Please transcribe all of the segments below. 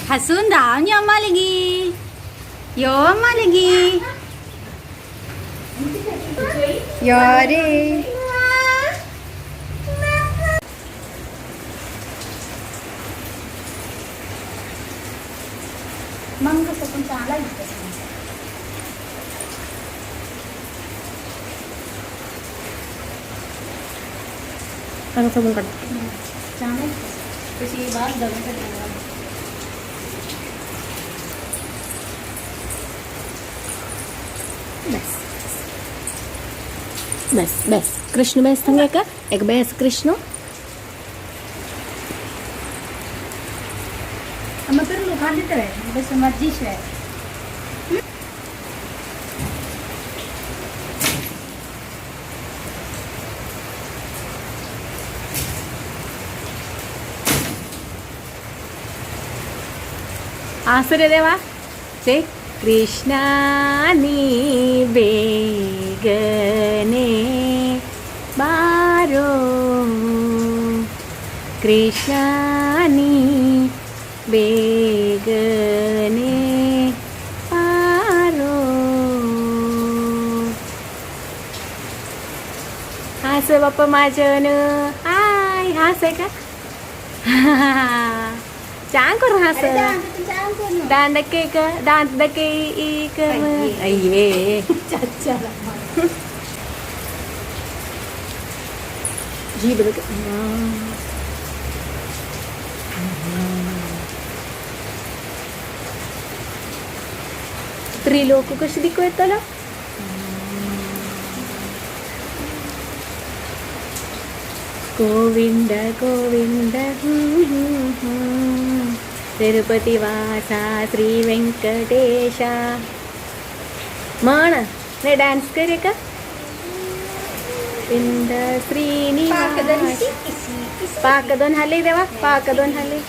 हसून धांवन यो लगी, यो अम्मा लगी, यो रे. मग कसं पण चांगला दिसतं. चांगलं काढ. चांगला दिसतं. कशी बास दगड. बस बस बस कृष्ण बेस थंग एक एक बेस कृष्ण. मग तर लोकांनी तर बस मर्जी शिवाय. आसरे देवा चे कृष्णानी बेगने बारो, कृष्णानी बेगने पारो. हास बाप्पा माझन हाय, हास आहे का? चांग करून हास. दांडके का दांत दके एक. अय्ये जीभ दके. त्रिलोक कशी दिको येतलो. गोविंद गोविंद तिरुपती वासा श्री व्यंकटेशा. म्हण नाही डान्स करे का इंद श्रीनिवास. पाक दोन हाले देवा, पाक दोन हाले.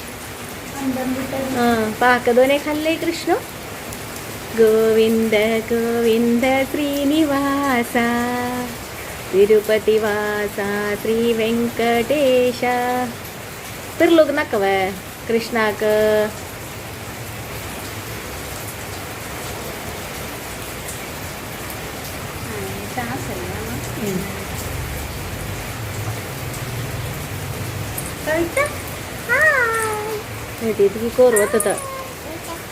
पाक दोन एक खाल्ले कृष्ण. गोविंद गोविंद श्रीनिवासा तिरुपती वासा श्री व्यंकटेशा. तर लोक नकव कृष्णाक. तितकी कोरवत होतं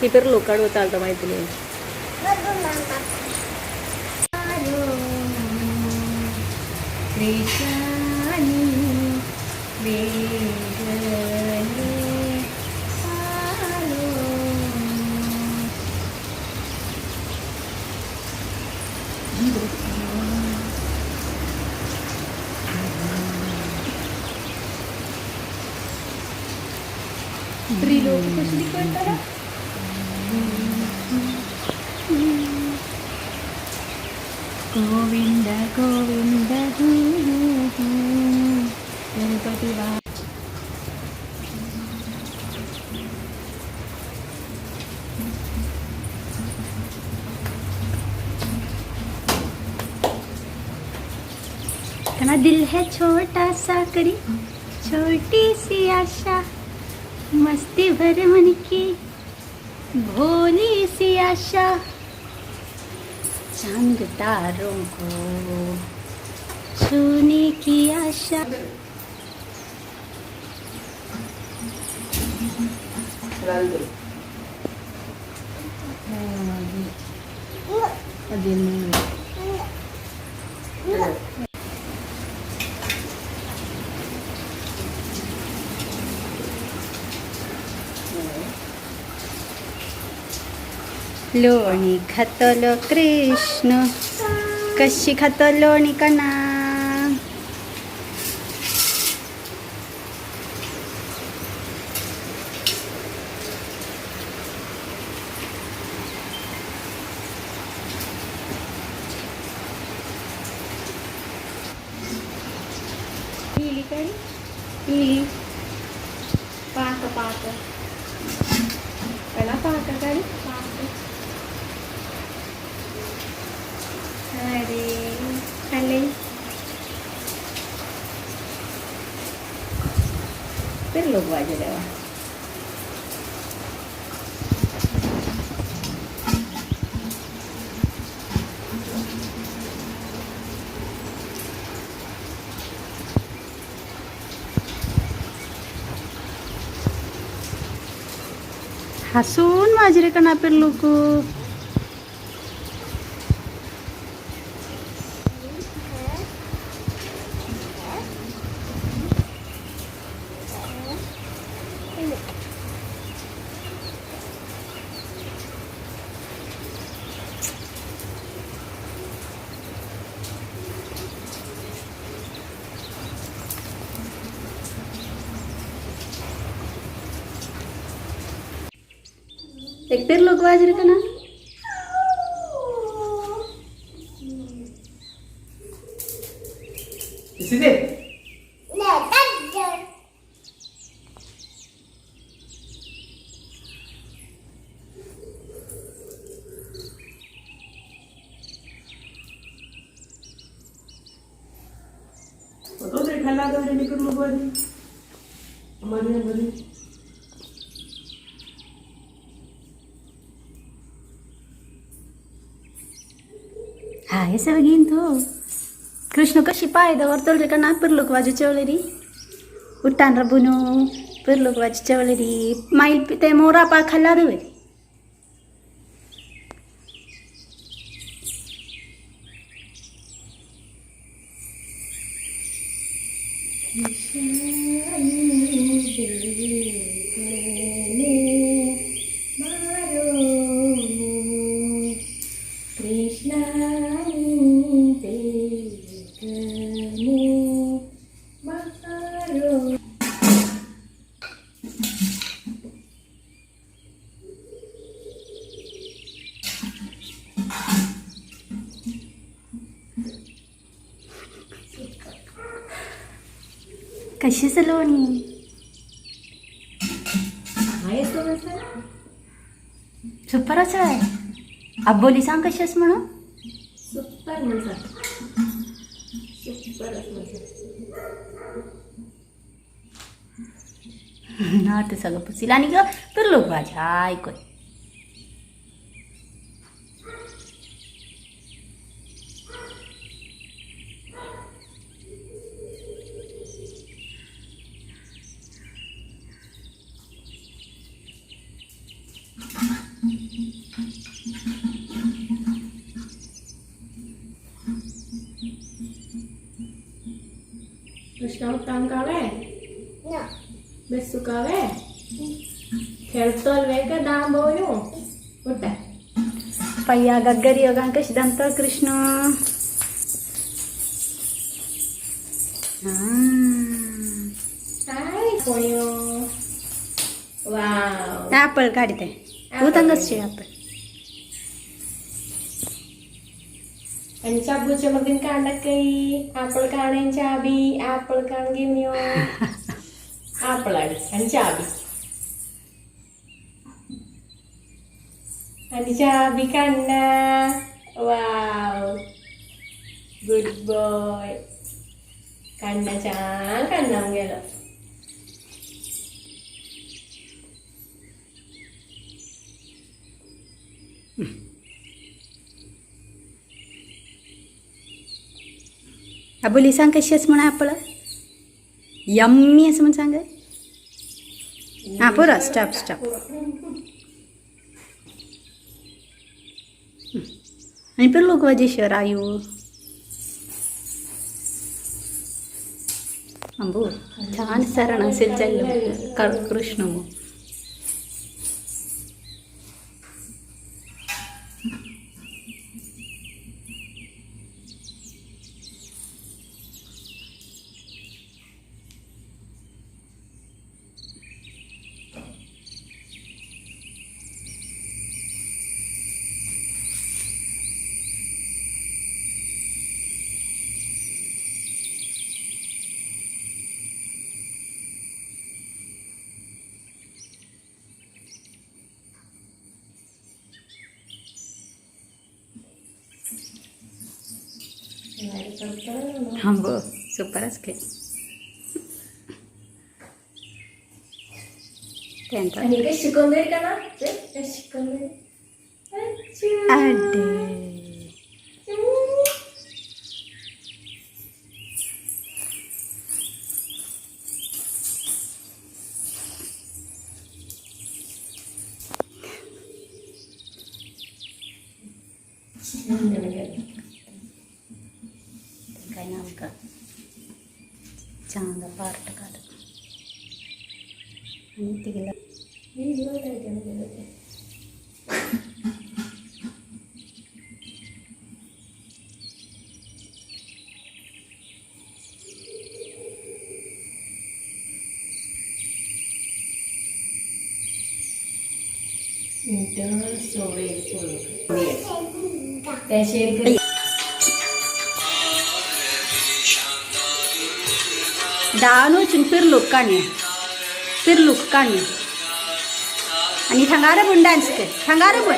ती तर लोकाड होता आलता माहिती नाही. कृष्णानी बेगने पारो. त्रिलोक कशी दिको येतलो. गोविंद गोविंद तिरुपती वा. कहना दिल है छोटा सा करी छोटी सी आशा, मस्ती भर मन की भोली सी आशा. चांद तारों को छूने मिलने की आशा। लोणी खातलो कृष्ण, कशी खातो लोणी कणा। पिली काय पिली? पाक पाक कणा, पाक काढी पाक। अरे खाल्ले। फिर लोग वाजे देवा। हसून माझे कणा पिल्लूकू। एक पिल्लूक वाजरे कणा। इसी दे। तो देखा लगा रे निकल लो बारी हमारे बड़ी। हा, हे सगळं घेईन तू। कृष्ण कशी पाय दवर रे कणा, पिरलूक वाजू चवलेरी। उट्टान रबुनो पिरलूक वाजू चवलेरी। माईल ते मोरा पा खाल्ला रे। कशी सलोनी। सुपरच आहे। आबोली सांग कशी आहेस म्हणून। सुपर म्हणतात, सुपर। ना ते सगळं पुसील आणि ग तर लोक भाज्या ऐकत। कृष्णा उत्तान कावे बेसुकावे खेळतोल वे का दांबोनु उठा। पय्या गग्गरी योगान कशी दमतो कृष्ण। हाय कोयो, वाव। ॲपल काढते तू, तंगच ॲपल। आणि चाबूच्या मधून कांडा काही ॲपल काढायची चाबी, ॲपल काढ घेऊन यो। ॲपल आणि चाबी आणि चाबी काढना। वाव, गुड बॉय। काढना, छान काढना गेलं। अबोली सांग कशी आस म्हणून ॲपल यम्मी असं म्हणून सांग. हां पुरो, स्टॉप स्टॉप. आणि पिल्लूक वाजेश्वर आयु अंबू छान सरण असेल चाललं कृष्ण मग. आंबो सुपरच के त्यांचा. आणि काय शिकवून देईल का ना ते? काय शिकवून देईल? अच्छा. अडे. काय नाम का चांगला पार्ट काढ आणि तिला. Internal storage full. त्या शेअर कर. दानूचून पिरलूक काण्या पिरलूक काण्या आणि थांगार बुन डान्स कर थांगार बुन.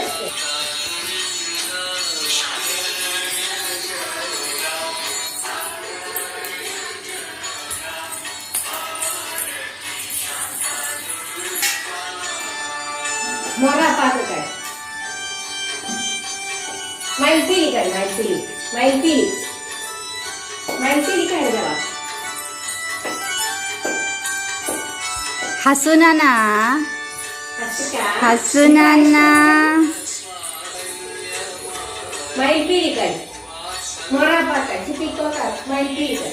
मोरा पाक काय माहिती काय माहिती माहिती माहिती काय जरा. हसू ना ना. असं का? हसू ना ना. माहिती काय मोरा पाक काय चिपी काय माहिती काय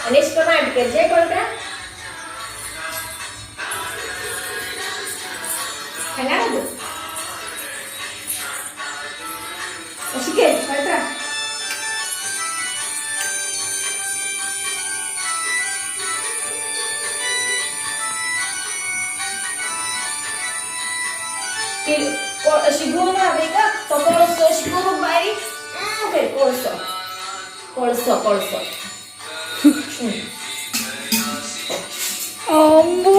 अनेश पण आटके जे कोणता सांगा ना तू अशी घे कळता. अशी घेऊन राहते का तो कोळसो अशी करू बारीक कर कोळसो कोळसो कोळसो. अंबो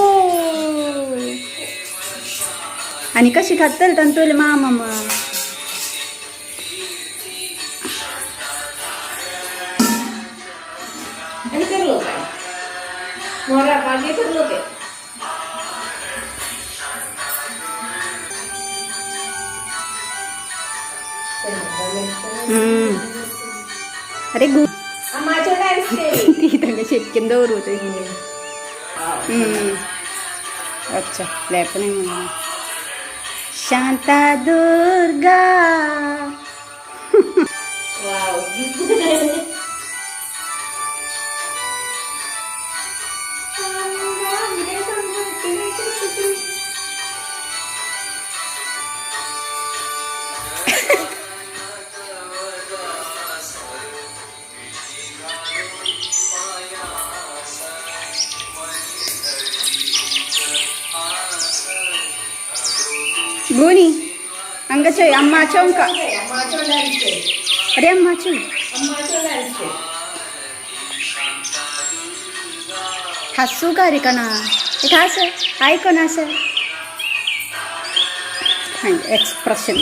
आणि कशी खातल तंतुले मामा मग. आणि करलो काय मोरा पागे करलो ते. हम्म. अरे गु माझ्या डान्स केली. ती तांकां शेटकेन दवरू थंय. हम्म. अच्छा लॅप नाही म्हणून शांता दुर्गा. वाव. गोनी अंगाचोय अम्मा चौंका. अम्माचो डान्स केली. अरे अम्माचो. अम्माचो डान्स केली. हसू का रे कणा एक हस ऐकून असं एक्सप्रेशन.